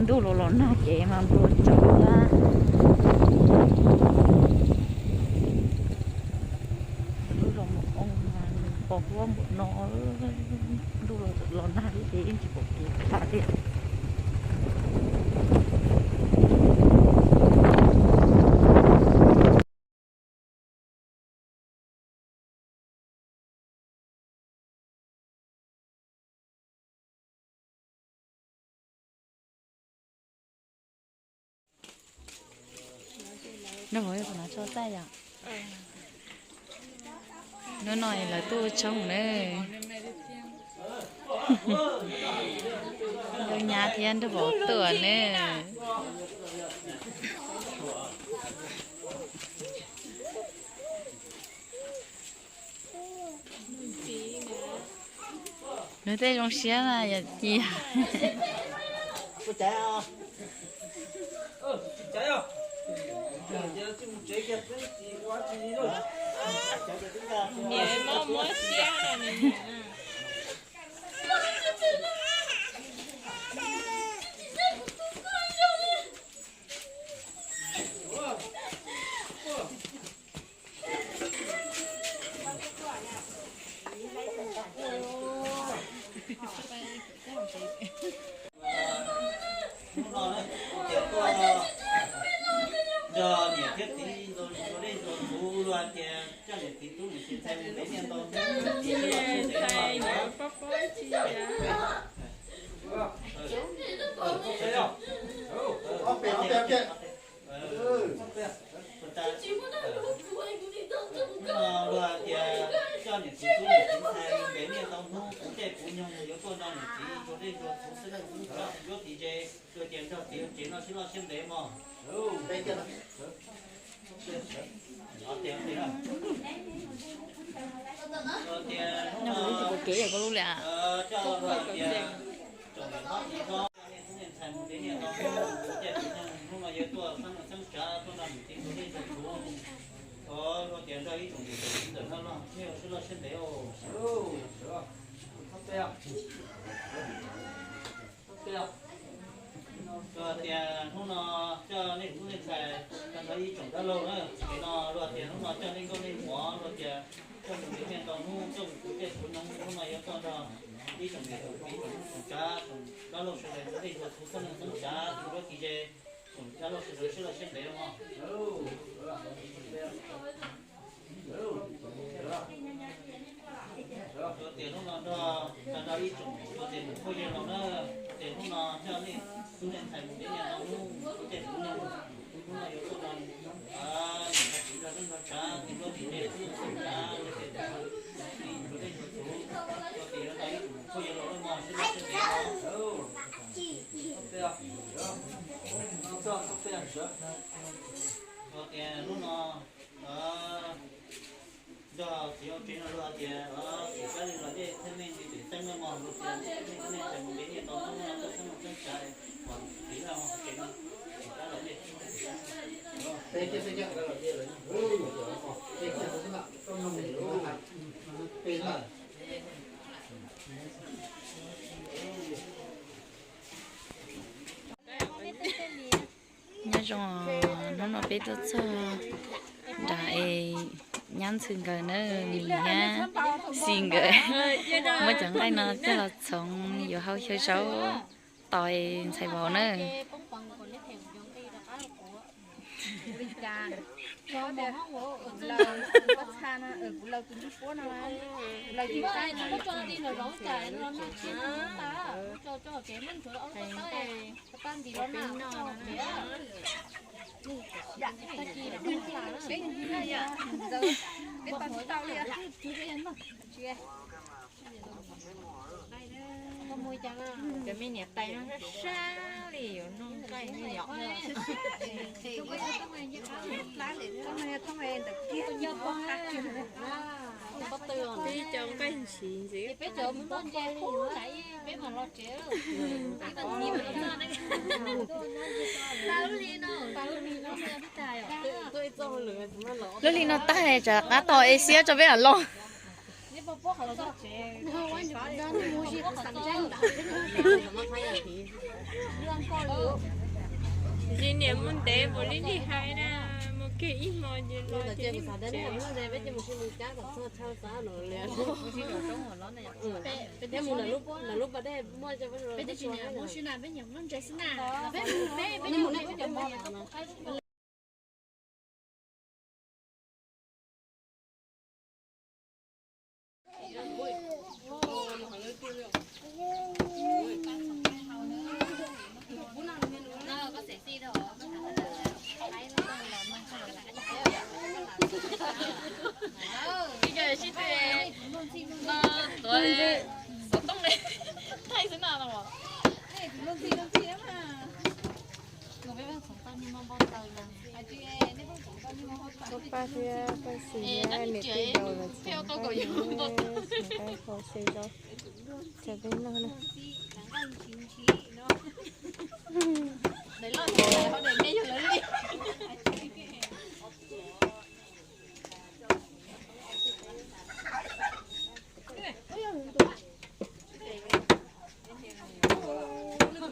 Ntuj los los nag ces mas nplua tsawv na. Lub zoo mus oo mas pos huab npaum no, ntuj los los nag li ces yeej tsis pom kev tham tiag. Nrog vauv yog puas no tso txaij yom? Hnub no lawv tuaj ua tshoob na. Nkauj nyab thiab nrog vauv tuaj na. Nws tej zoo siab na yom Ci. Hnub no kuv tias tuaj nrog niam thiab txiv ntxhua leej ntxhua tus, luag tias coj niam txiv tub niam txiv ntxhais mus ntev niaj ntau hnub, tsis sib loj sib ntev no. Hnub no luag tias coj niam txiv tub niam txiv ntxhais mus ntev niaj ntau hnub, kuv tej kuv nyoog yuav tuaj nrog niam txiv ntxhua leej ntxhua tus xwb na, kuv tsis ncuab tim ze, luag tias nrog txiv hauv tsev no sib loj sib ntev mog. Tias hnub no coj luag tias tsoom niam hlob txiv hlob, hnub no yuav tuaj xeeb tsav tuaj nrog niam txiv ntxhua leej ntxhua tus, luag tias nrog ib tsoom niam txiv ntxawm no los nej sib loj sib ntev os. Luag tias hnub no coj nej tub nej ntxhais tag nrho ib tsoom dab laug na, no luag tias hnub no coj nej nkauj nej muam, luag tias coj mus ntev niaj ntau hnub, coj mus kuv tej kuv nyoog, hnub no yuav tuaj nrog ib tsoom niam tsoom txiv tsoom tub tsoom tsav tsoom dab laug sawv daws ntxhua leej ntxhua tus xeeb tsav tuaj nrog tim ze, tsoom dab laug sawv daws sib loj sib ntev mog. Luag tias hnub no nrog tag nrho ib tsoom luag tias mus phooj ywg los na, luag tias hnub no coj nej tub nej ntxhais mus ntev niaj ntau hnub, kuv tej kuv nyoog, hnub no yuav tuaj nrog niam nrog txiv nrog neej nrog tsav tim luag tim ze tub tub tsav, luag tias ntxhua leej ntxhua tus, luag tias yuav tau ib tsoom phooj ywg los mog sib loj sib ntev mog. Luag tias hnub no nrog txiv hauv tsev no luag tias txiv kab li los dej thiab nej txiv tseem xeeb no mog, luag tias nej txiv mus ntev niaj ntau hnub no tuaj xeeb tsav kom txiv laj mog tsev no, txiv kab los dej thiab nej txiv xeeb. Nyob zoo, hnub no peb tuaj txog nram es nyab ntxhw nkawd na, Mim thiab Xis nkawd muab cov nqaij no coj los txhoov yuav hau xyaw zaub tos ntxhais vauv na. Cov me niam tais no sab sab li yuav noj nqaij ne yom. Peb cov nqaij ntxhiv ntxiv. Lub hli no tag tsam qab tau es xiab tso peb mam los. Tsis niam mus ntev npaum li nej hais na, mus kiag ib hmo ces los ces. Koj pab thiab koj xis thiab niam tij laus los tseem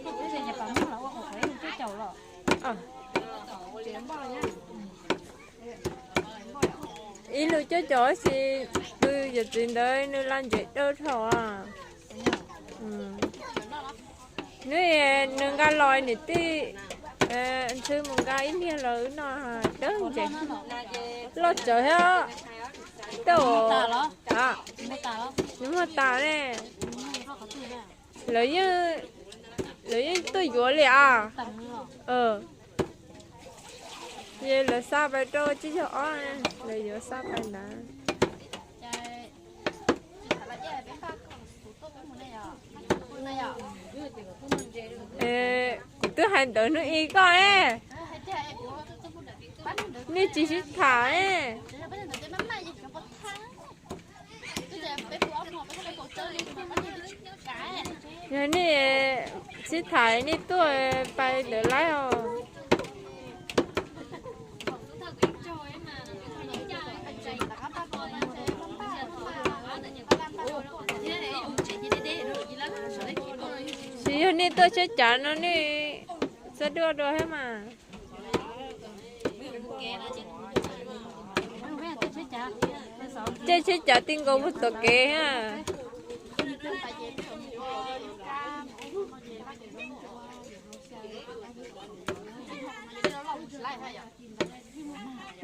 pab tseem pab hau xyaw zaub rau peb noj na. Ib lub cuab caum xis, tus yawm txiv ntawd nws lam ntsev dawb dhau. Nws, nws nqa los niam tij ntxhw mus nqa ib niag los wb noj dawb ntsev. Loj tsawv thiab. Tej, nws muag tas ne. Lawv yeej, lawv yeej tuaj yuav li as. Ces lawv xa pais rau tsib caug ob, lawv yuav xa pais ntawd. Kuv twb hais ntawd hnub ib koj ne. Nej tsis sib tham ne. Yog nej sib tham nej tuaj pais ntawd laib os. Tsis yog nej tuaj tsheb cav no nej txawj duaj dua thiab mas. Caij tsheb cav ti nkaus mus tom kev thiab.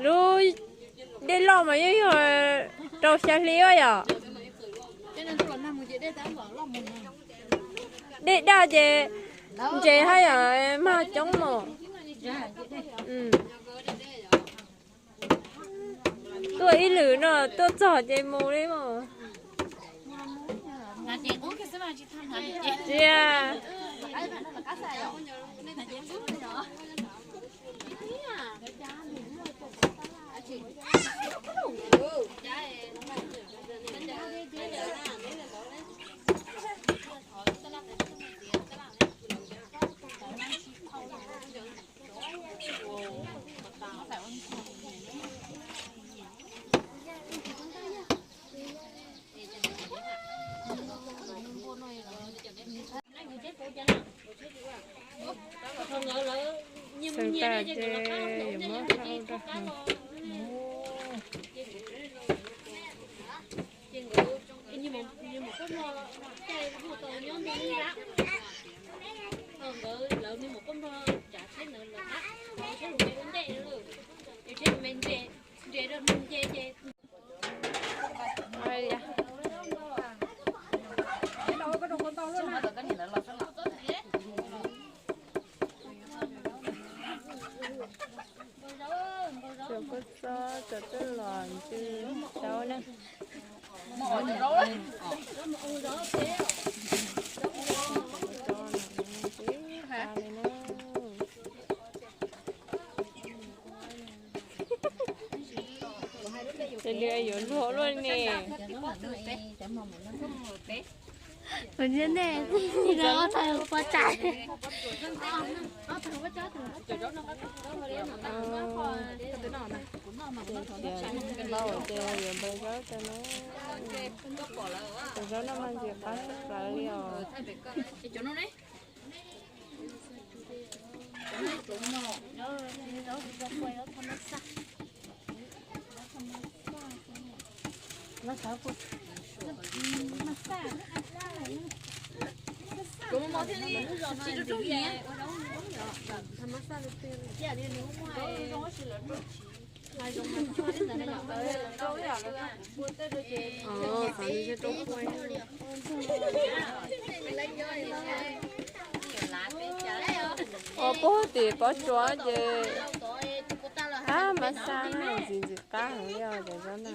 Lub dej loj mas yeej yog rau xya hli os yom. Dej daj ces ntses haj yam mag coob mus. Tuaj ib lwm no tuaj txog ces mus li mas. Tsis, Xeev tas ces yuav muab hau rau hauv. Cov kua txob cov twb los ntsw zaub na. Ces nws yuav luag luaj ne. Ua ntsia nej, ob tug pov tsam. Ces ntau ces yuav npawg Zaub rau na. Npawg Zaub no mas ntxim qab tshaj plaws li os. Ua puag tim pob tsuas ces, ab, mas xa na, ntxim ntxim qab heev li os cov zaub na.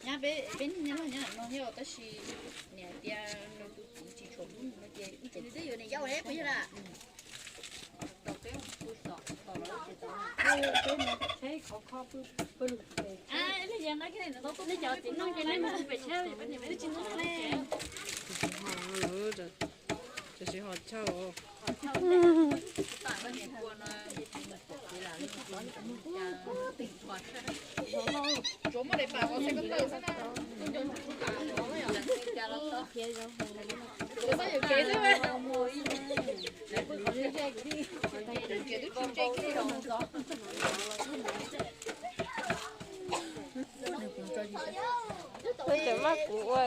Nyab peb, peb niaj hnub nyob no thiab tab sis niam tias nws tus txiv tsis tshua hlub nws no ces ib txwm twb yuav niam yau peb yog lawm. Tsis ho chawj. Peb cov maj kuv ua.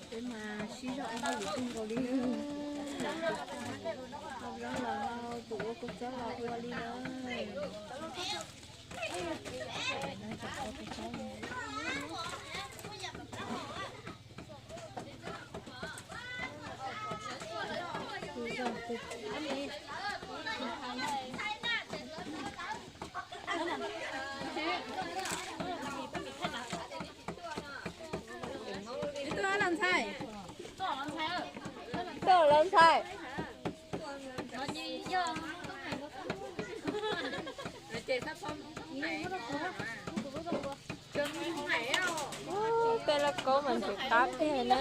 Peb mas sib zog ua hauj lwm kawg nkaus li. Hau zaub los hau, tus ua kua txob los ua li na. Koj los ntxhais. Ub, tej lauj kaub mas ntxim qab tiag na.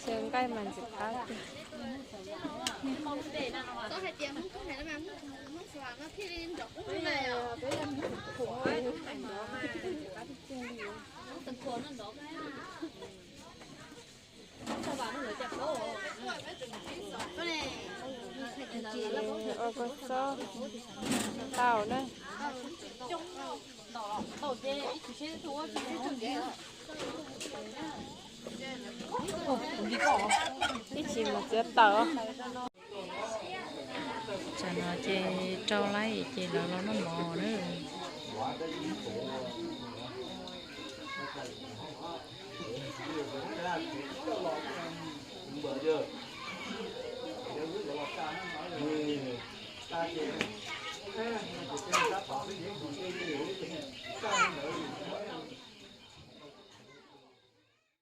Xyaw nqaij mas ntxim qab tiag. Ua kua txob tau na. Ib chim mus txiav taws. Tsam no ces rau laib ces lawv los noj mov na.